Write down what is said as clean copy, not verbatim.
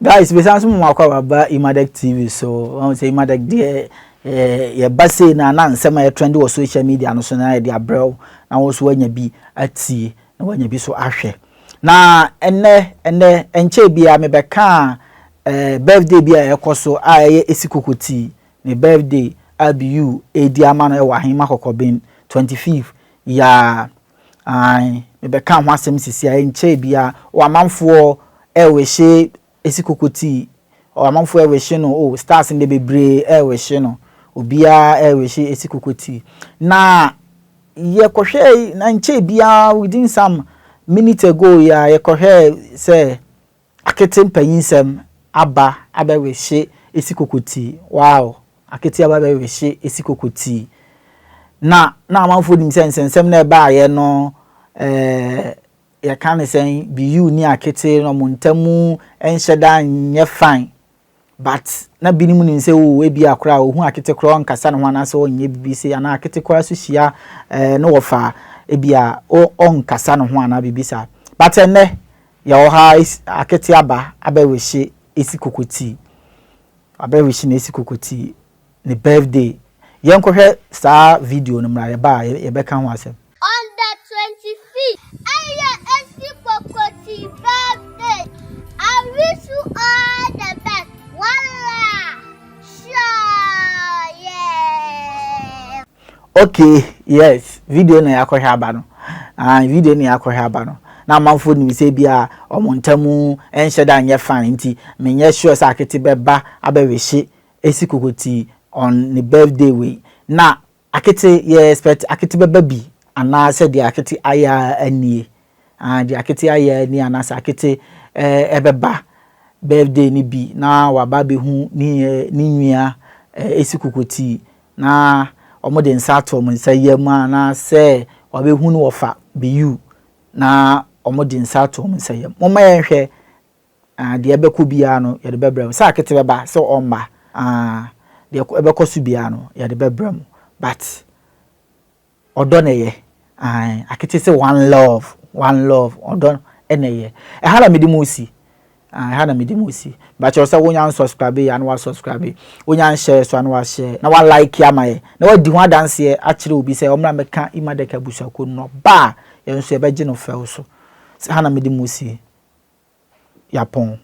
Guys, mesan so mo akɔ aba Imadek TV so. Wɔn sɛ Imadek deɛ, yɛba sei na na nsɛm a yɛtrend wɔ social media no so na yɛde abrɛw na wɔn nso wanya bi atie na wanya bi so ahwɛ. Na ɛnɛ nkyɛn bi a mebɛka birthday bi a ɛkɔ so a ɛyɛ Esi Kokoti ne birthday a BU edi ama no ɛwɔ Ahema Kɔkɔben 25 yaa. Ae, mebɛka ho asɛm sisi a nkyɛn bi a wɔ amanfoɔ ɛwɔhyɛ Esi Kokoti, amanfoɔ ɛwɔhyɛ no o, stars no bebree ɛwɔhyɛ no, obiara ɛwɔhyɛ Esi Kokoti. Na yɛkɔhwɛ na nkyɛn biara, within some minutes ago yɛ yɛkɔhwɛ sɛ Akete mpanyinsɛm aba abɛwɔhyɛ Esi Kokoti. Wow, Akete aba abɛwɔhyɛ Esi Kokoti na amanfoɔ nim sɛ nsɛnsɛm na ɛbaayɛ no, yɛka ne sɛn, BU ne Akete no ɔmo ntamu nhyɛ da nyɛ fine, but na binom nim sɛ o, ebi akora ohun Akete koraa ɔnkasa ne ho anaasɛ ɔnyɛ bibi sɛ anaa Akete koraa so hyia ne wɔfa ebi a ɔnkasa ne ho anaa bibi saa. But ɛnɛ yɛwɔ ha, Akete aba abɛwɔhyɛ Esi Kokoti, abɛwɔhyɛ na Esi Kokoti ne birthday. Yɛnkɔhwɛ saa video no mmra, yɛba a yɛbɛka ho asɛm. On the 25th, ɛyɛ Esi Kokoti birthday. I wish you all the best. Wala! Sure, yeah. Okay, yes, video na yɛakɔhwɛ aba no. Ah, video na yɛakɔhwɛ aba no. Na amanfoɔ nim sɛ bi a ɔmo ntamu nhyɛ da nyɛ fine, nti menyɛ sure sɛ Akete bɛba abɛwɛhyɛ Esi Kokoti on ne birthday wei. Na Akete, yɛ expect Akete bɛba bi anaasɛ deɛ Akete ayɛ anie? Ah, deɛ Akete ayɛ anie anaasɛ Akete ɛbɛba birthday ni bi na waba abɛhu ne nua Esi Kokoti na wɔn de nsa ato wɔn nsa yam anaasɛ wabɛhu no wɔfa BU na wɔn de nsa ato wɔn nsa yam? Wɔn yɛn hwɛ deɛ ɛbɛkɔ biara no, yɛde bɛbrɛ mu sɛ Akete bɛba sɛ ɔmba. Deɛ ɛbɛkɔ so biara no, yɛde bɛbrɛ mu, but ɔdɔ na ɛyɛ. Akete sɛ one love, one love, ɔdɔ ɛna ɛyɛ. Ɛha na mede mu si, ɛha na mede mu si. Bakyerɛ sɛ wonya nsubscribe yɛ ana wasubscribe, wonya nhyɛ so ana wahyɛ na walike ama yɛ na wadi ho adanseɛ akyerɛ obi sɛ ɔmmra mɛka Imadek abusuakuo no. Ba a yɛn nso yɛbɛgye no fɛw so. Ha na mede mu si, yapɔn.